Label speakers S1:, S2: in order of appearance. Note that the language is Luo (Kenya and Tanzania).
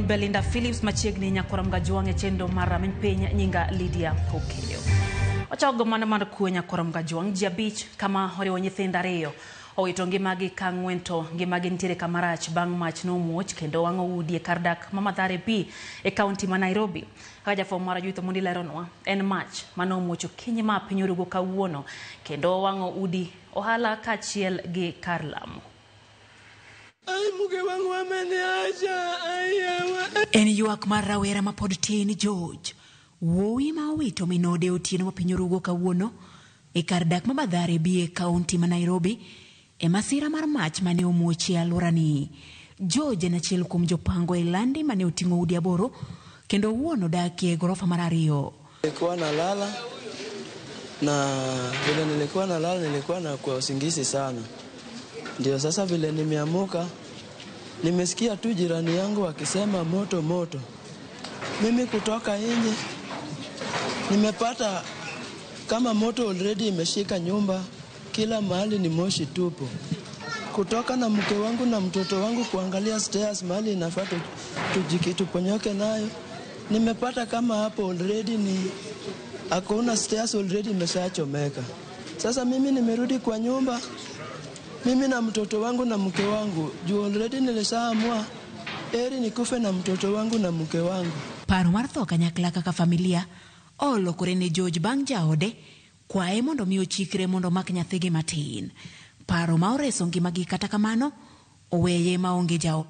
S1: Belinda Phillips machiegni nyakwar Mgajwang' e chenro mar Rameny Piny nyinga Lydia Okeyo. Wachako mana mar kwe nyakwar Mgajwang' ji 5 kama oriwo nyithindo 2 owito ngimagi ka 4 to ngimagi nitiere kama rach bang' mach nomuoch kendo wang'o udi e kar dak ma Mathare B e kaunti ma Nairobi. Kaka jafwambo mar Judith Omondi leronwa, en mach mane omuoch okinyi ma piny orugo kawuono kendo owang'o udi, ohala kaachiel gi kar lamo.
S2: En ywak mar rawera ma pod tin George, wuowi ma owito minode otieno ma piny orugo kawuono e kar dak ma Mathare B e kaunti ma Nairobi e masira mar mach mane omuoch e alworani. George en achiel kuom jopango e landi mane oting'o udi 8 kendo owuon odakie e gorofa mar 2.
S3: Nilikuwa nalala na vile nilikuwa nalala nilikuwa na kwa usingizi sana. Ndio sasa vile nimeamuka nimesikia tu jirani yangu akisema moto moto. Mimi kutoka nje nimepata kama moto already imeshika nyumba, kila mahali ni moshi tupu. Kutoka na mke wangu na mtoto wangu kuangalia stairs mahali inafaa tuponyoke nayo, nimepata kama hapo already ni hakuna stairs, already imeshachomeka. Sasa mimi nimerudi kwa nyumba, mimi na mtoto wangu na mke wangu, juu already nilishaamua heri nikufe na mtoto wangu na mke wangu.
S2: Paro mar tho kanyakla kaka familia olokore ne George bang' jaode kwaye mondo mi ochikre mondo omak nyathigi matin. Paro ma oreso ngimagi kata kamano oweye maonge jaode.